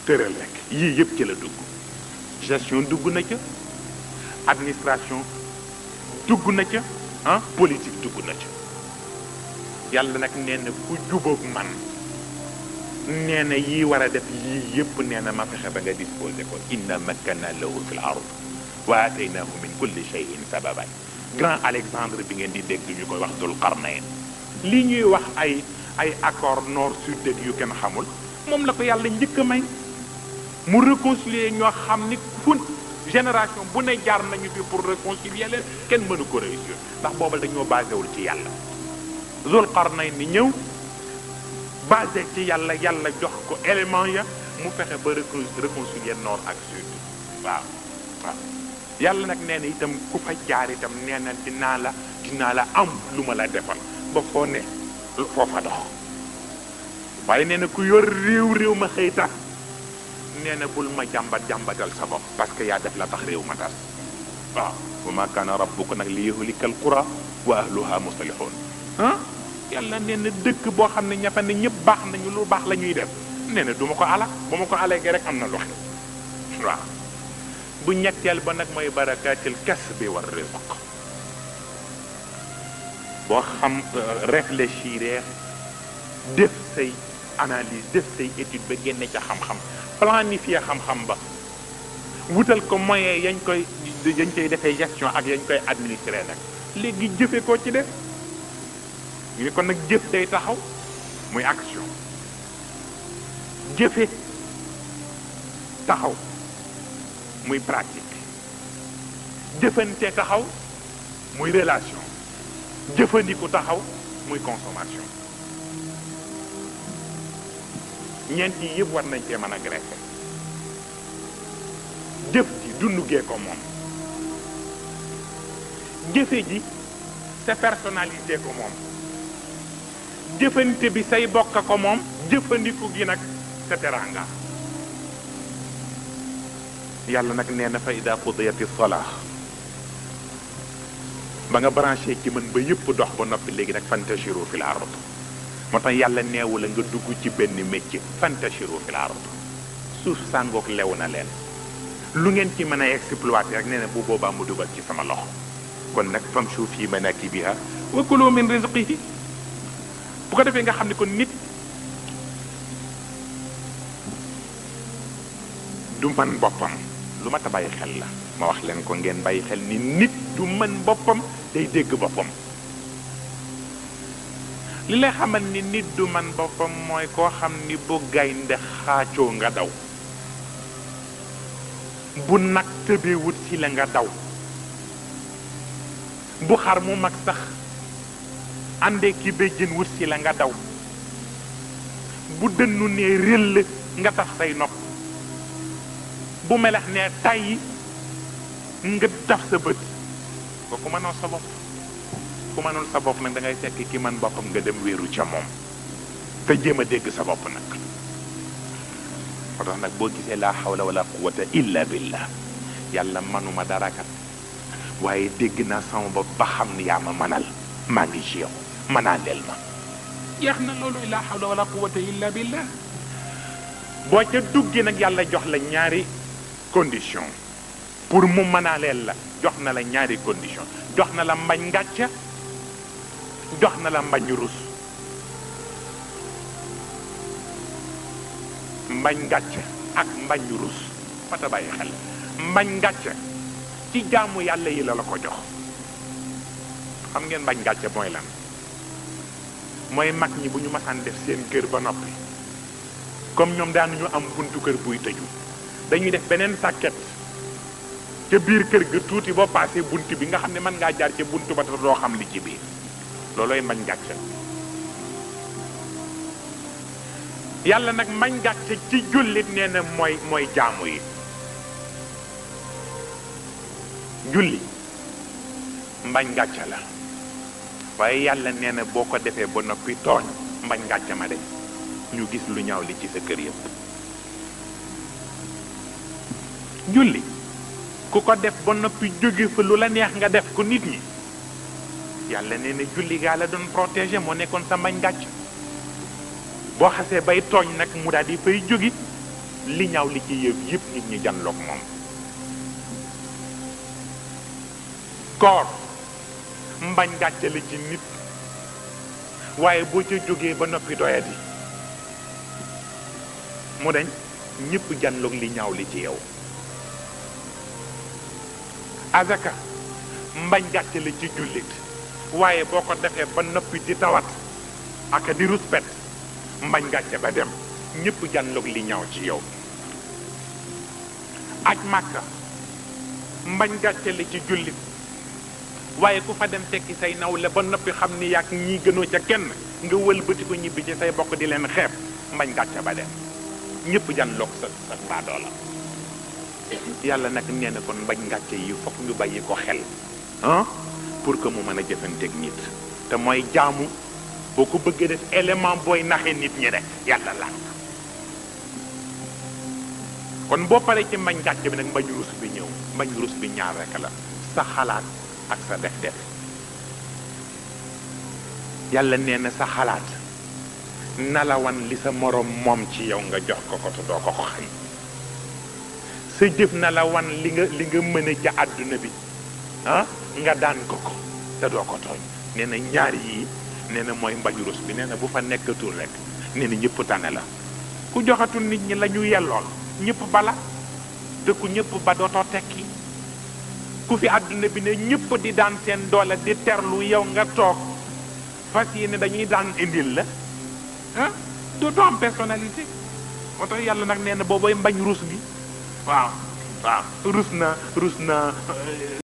tëral rek yii yëpp ci la dugg gestion dugg na ca administration dugg na ca ah politique dugg na ca yàlla nag nee na ku jubóog man nee na yii war a def yii yëpp nee na ma fexe ba nga disposé ko inna makkanna lahu fi l ard wa ataynahu min kulli shay'in sababan grand Alexandre bi ngeen di dégg ñu koy wax Dul Qarnayn lii ñuy wax ay accord nord sud yu kenn xamul moom la ko yàlla njëkk a may mu réconcilier ñoo xam ni fu génération bu ne jaar nañu fi pour réconcilier leen kenn mënu ko réussir ndax booba dañoo basé wul ci yàlla Dul Qarnayn ni ñëw basé ci yàlla yàlla jox ko élément ya mu fexe ba réconcilier nord ak sud waaw yàlla nag nee na itam ku fa jaar itam nee na dinaa la am lu ma la defal ba foo ne foofa dox waaye nee na ku yor réew ma xëy tax nee na bul ma jàmbatal sa bopp parce que yaa def la tax réew ma tas waaw wa ma kaana rabbuka nag li yuhlika al qura wa ahluha muslihun yàlla nee na dëkk boo xam ne ña fa ne ñëpp baax nañu lu baax la ñuy def nee na du ma ko alak bu ma ko alagee rek am na lu xew waaw bu ñetteel ba nag mooy barakaatil kasbi war rizq boo xam réfléchir def say analyse def say étude ba génne ca xam-xam planifier xam-xam ba wutal ko moyen yañ koy defee gestion ak yañ koy administrer nag léegi jëfe koo ci def ñu ne kon nag jëf day taxaw muy action jëfe taxaw muy pratique jëfante taxaw muy relation jëfandiku taxaw muy consommation ñeent yi yëpp war nañ cee mën a greffé jëf ji dundugee ko moom jëfe ji sa personnalité ko moom jëfante bi say bokk ko moom jëfandiku gi nag sa teranga yàlla nag nee na fa ida qudiyati salaa ba nga branché ci mën ba yëpp dox ba noppi léegi nag fantashiru fil ard moo tax yàlla neewu la nga dugg ci benn métier fantashiru fil ard suuf sàngook lew na leen lu ngeen ci mën a exploité rek nee na bu boobaa mu dugal ci sama loxo kon nag famshu fi manakibiha wa kulu min rizqihi bu ko defee nga xam ne kon nit du man boppam lu ma ta bàyyi xel la ma wax leen ko ngeen bàyyi xel ni nit du mën boppam day dégg boppam li lay xamal ni nit du man boppam mooy koo xam ni bu gaynde xaacoo nga daw bu nag tëbee wut ci la nga daw bu xar mu mag sax àndee ki béjjën wut ci la nga daw bu dënnu nee réll nga taf say nopp bu melax nee tàyyi nga daf sa bët kooku mënoo sa bopp ku mënul sa bopp nag da ngay fekk ki man boppam nga dem wéeru ca moom te jéem a dégg sa bopp nag moo tax nag boo gisee laa hawla wala quwwata illa billah yàlla manuma dara kat waaye dégg naa sama bopp ba xam ni yaa ma manal maa ngi ci yow manaaleel ma jeex na loolu laa hawla wala quwwata illa billah boo ca duggi nag yàlla jox la ñaari condition pour mu manaaleel la jox na la ñaari condition jox na la mbañ ngàcca jox na la mbañ rus mbañ ngàcca ak mbañ rus fata bàyyi xel mbañ ngàcca ci jaamu yàlla yi la la ko jox xam ngeen mbañ ngàcca mooy lan mooy mag ñi bu ñu masaan def seen kër ba noppi comme ñoom daanuñu am buntu kër buy tëju dañuy def beneen sàkket ca biir kër ga tuuti boo paasee bunt bi nga xam ne mën ngaa jaar ca bunt ba te doo xam li ci biir loolooy mbañ ngàcca yàlla nag mbañ ngàcca ci jullit nee na mooy jaamu yi julli mbañ ngàcca la waaye yàlla nee na boo ko defee ba noppi tooñ mbañ ngàcca ma de ñu gis lu ñaaw li ci sa kër yëpp julli ku ko def ba noppi jóge fa lu la neex nga def ko nit ñi yàlla nee na julli gaa la doon protéger moo nekkoon sa mbañ ngàcc boo xasee bay tooñ nag mu daal di fay jógi li ñaaw li ci yëpp nit ñi janloog moom. koor mbañ gàcce la ci nit waaye boo ca jógee ba noppi doyadi mu dañ ñëpp janloog li ñaaw li ci yow. azaka mbañ gàcce la ci jullit waaye boo ko defee ba noppi di tawat ak di ruspet mbañ gàcce ba dem ñëpp janloog li ñaaw ci yow. aj màkka mbañ gàcce la ci jullit waaye ku fa dem fekki say nawle ba noppi xam ni yàgg ñii gënoo ca kenn nga wëlbati ko ñibbi ci say bokk di leen xeeb mbañ gàcce ba dem ñëpp janloog sa baadoo la. yàlla nag nee na kon mbañ gàcce yi fokk ñu bàyyi ko xel pour que mu mën a jëfanteeg nit te mooy jaamu boo ko bëggee def élément booy naxee nit ñi rek yàlla la. kon boo paree ci mbañ gàcce bi nag mbañ rus bi ñëw. mbañ rus bi ñaar rek la sa xalaat ak sa def-def. yàlla nee na sa xalaat na la wan li sa morom moom ci yow nga jox ko ko te doo ko xañ. sa jëf na la wan li nga mën a ca àdduna bi nga daan ko te doo ko tooñ. nee na ñaar yii nee na mooy mbañ rus bi nee na bu fa nekkatul rek nee na ñëpp tane la. ku joxatul nit ñi la ñu yellool ñëpp bala te ku ñëpp ba dootoo tekki. ku fi àdduna bi ne ñëpp di daan seen doole di terlu yow nga toog fas yéene dañuy daan indil la dootoo am personnalité. moo tax yàlla nag nee na boobay mbañ rus bi waaw rus na